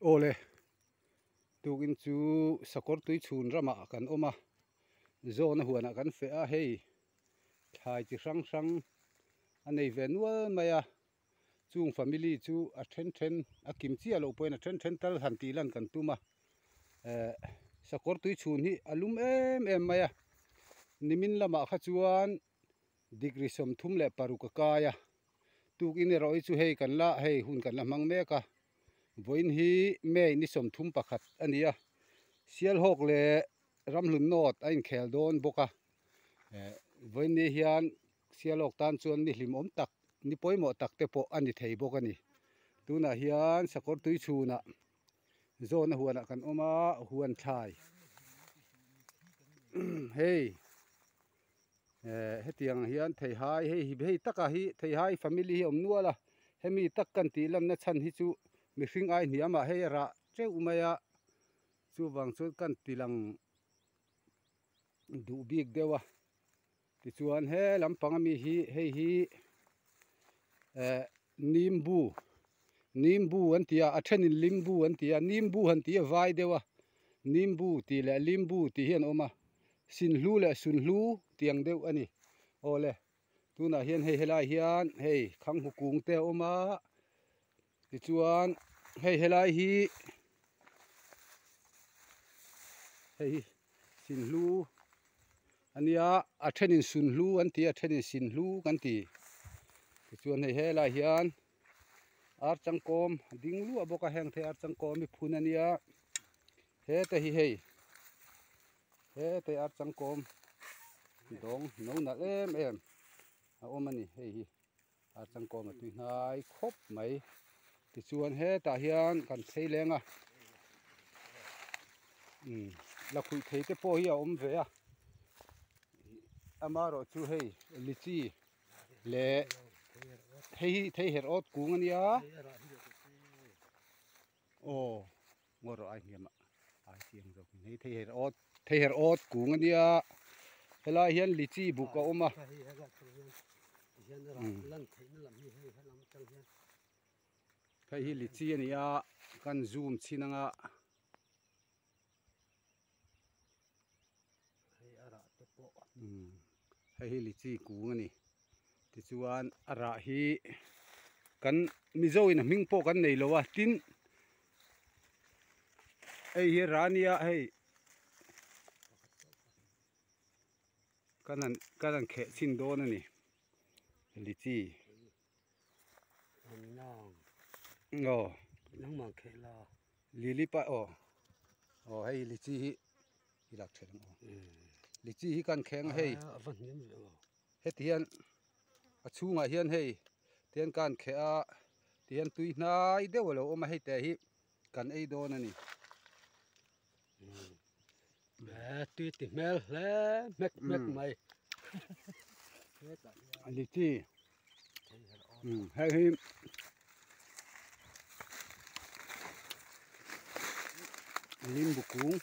Awle, tukin chu sakawr tui chhun ramah kan awm a, zawna huanah kan feh a, hei thlai chi hrang hrang a nei ve nual mai a, chung family chu a then then a kim chiah loh pawhin a then then tal han tih lan kan tum a, eh sakawr tui chhun hi a lum em em mai a, nimin lamah kha chuan degree 36 a kai a, tukin erawh hi chu hei kan la hei hun kan la hmang mek a, vawiin hi May ni 31 a ni a, Sialhawk leh Ramhlun North a inkhel dawn bawk a, eh vawiin ni hian Sialhawk tan chuan ni hlimawm tak ni pawimawh tak te pawh a ni thei bawk a ni. Tunah hian sakawr tui chhunah zawna huanah kan awm a, huan thlai hei. Eh hetiang hian theihai hei hi hei taka hi theihai family hi a awm nual a hemi tak kan tih lanna chhan hi chu mihring ai hniamah hei a rah teuh mai a chuvang chuan kan ti lang duh bik deuh a tichuan he lampang ami hi hei hi eh nimbu nimbu an ti a a thenin limbu an ti a nimbu han tih a vai deuh a nimbu tih leh limbu tih hi an awm a sinhlu leh sunhlu tih ang deuh a ni awle tunah hian hei helai hian hei khanghu kung te a awm a tichuan hei helai hi hei hi sinhlu a nia a thenin sunhlu an ti a a thenin sinhlu kan ti tichuan hei helai hian ar changkawm a ding luah bawk a heng te ar changkawm hi phun a nia heta hi hei heta ar changkawm dawng no nalh em em a awm a ni hei hi ar changkawm a tui hnai khawp mai tichuan hetah hian kan phei leng a umm lakhuih thei te pawh hi a awm ve a amaherawhchu hei lichi leh hei hi thei her awt kung a nia aw ngaw rawh ai hniam ah ai chiang zawk in hei thei her awt thei her awt kung a nia helai hian lichi buk a awm a hei hi lichi a ni a kan zoom chhin anga. Hei hi lichi kung a ni tichuan a rah hi kan mizo in a hming pawh kan nei lo a tin hei hi rah a nia hei kan han kan han kheh chhin dawn a ni lichi aw lili pa aw aw hei lichi hi i lak thelh ang aw lichi hi kan kheng a hei heti hian a chhungah hian hei tihian kan kheh a tihian tui hnai deuh a lo awm a hei te hi kan ei dawn a ni. Tui ti hmel hle hmek hmek mai. Lichi hei hi limbu kung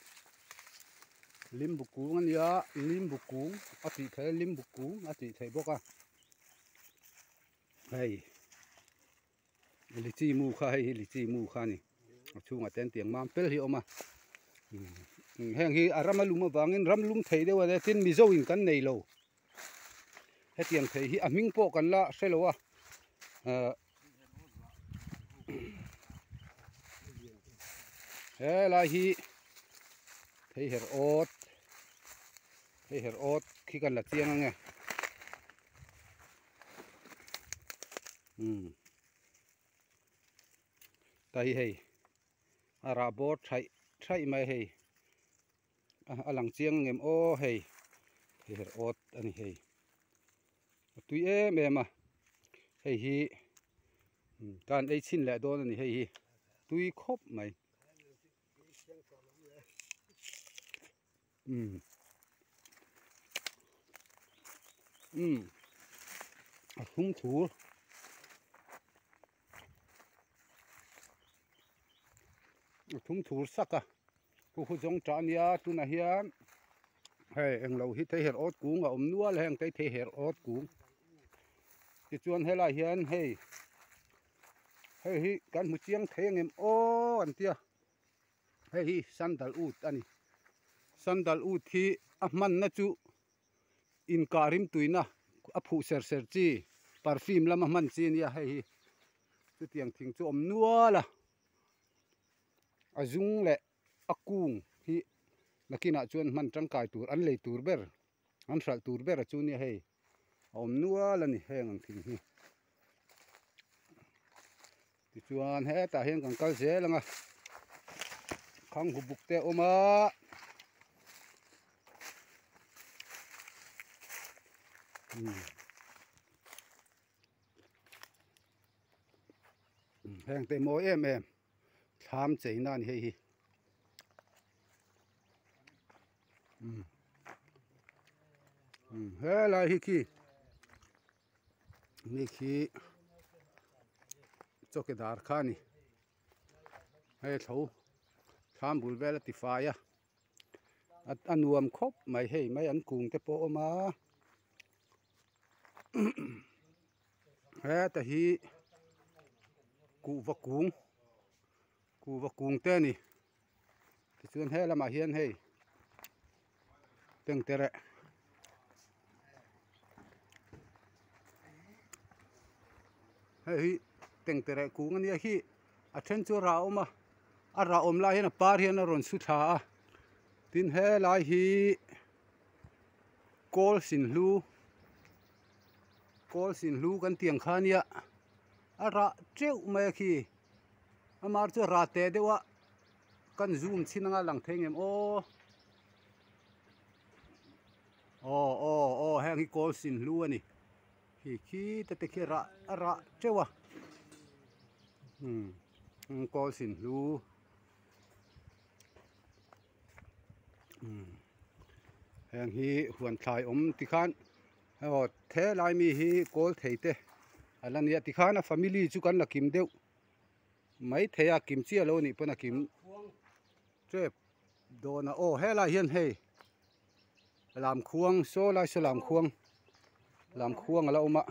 limbu kung a nia limbu kung a tih theih a limbu kung a tih theih bawk a hei lichi mu kha hei hi lichi mu kha a ni a chhungah te an tiang mam fel hi a awm a heng hi a ram a lum avangin ram lum thei deuh a nia tin mizo in kan nei lo. Hetiang thei hi a hming pawh kan la hre lo a ahh helai hi thei her awt thei her awt khi kan la chiang ange umm ta hi hei a rah bawr thaih thaih mai hei. A lang chiang ang em aw hei hei her awt a ni hei a tui em em a hei hi ka han ei chhin leh dawn a ni hei hi tui khawp mai umm umm a thlum thur. A thum thur sak a hu hu zawng tah a nia tunah hian hei englo hi thei her awt kung a awm nual a heng te hi thei her awt kung tichuan helaiah hian hei hei hi kan hmu chiang thei ang em aw an tia. Hei hi sandalwood a ni. Sandalwood hi a hmanna chu inkah rimtuina a phuh ser ser chi perfume lama hman chi a nia hei hi. Chutiang thing chu a awm nual a, a zung leh a kung hi nakinah chuan hman tangkai tur an lei tur ber an hralh tur ber a chu nia hei a awm nual a ni heng ang thing hi. Tichuan hetah hian kan kal zel ang a, khanghu buk te a awm a. Heng te mawi em em thlam cheina a ni hei hi. Helai hi khi mi khi chawkidar kha a ni hei tho thlam bul vel a ti fai a a nuam khawp mai hei mai an kung te pawh a awm a heta hi kuhva kung kuhva kung te a ni tichuan he lamah hian hei tengtere hei hi tengtere kung ania hi a then chu a rah awm a a rah awm lai hian a par hian a rawn su thla a tin helai hi kawl sin hlu kawl sin hlu kan tih ang kha ania a rah teuh mai a khi amah chu a rah teh deuh a kan zoom chhin anga lang thei ngem aw aw aw aw heng hi kawl sin hlu a ni khi khi te te khi rah a rah teuh a umm kawl sin hlu umm heng hi huan thlai awm tikhan aw helai mi hi kawl thei te a la nia tikhan a family chu kan la kim deuh. Mai thei a kim chiah lo anih pawn a kim tep dawn a aw helai hian hei lamkhuang saw lai saw lamkhuang lamkhuang a la awm a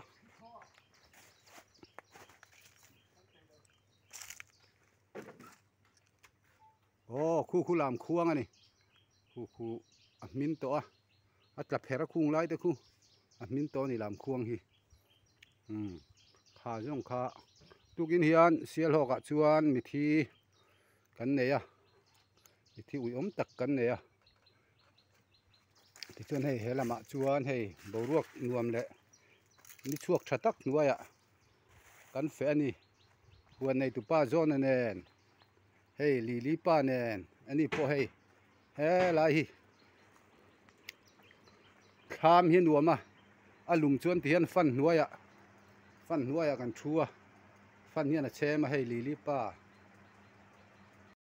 aw khu khu lamkhuang a ni khu khu a hmin tawh a a tla pher a khung lai te khu a hmin tawh a ni lamkhuang hi. Umm kha zawng kha tukin hian sialhawk ah chuan mithi kan nei a mithi uiawm tak kan nei a tichuan hei he lamah chuan hei boruak nuam leh ni chhuak tha tak hnuaiah kan feh a ni huan nei tupa zawna nen hei lili pa nen ani pawh hei helai hi thlam hi a nuam a a lum chuan ti hian fan hnuaiah fan hnuaiah kan thu a fan hian a chhem a hei lili pa.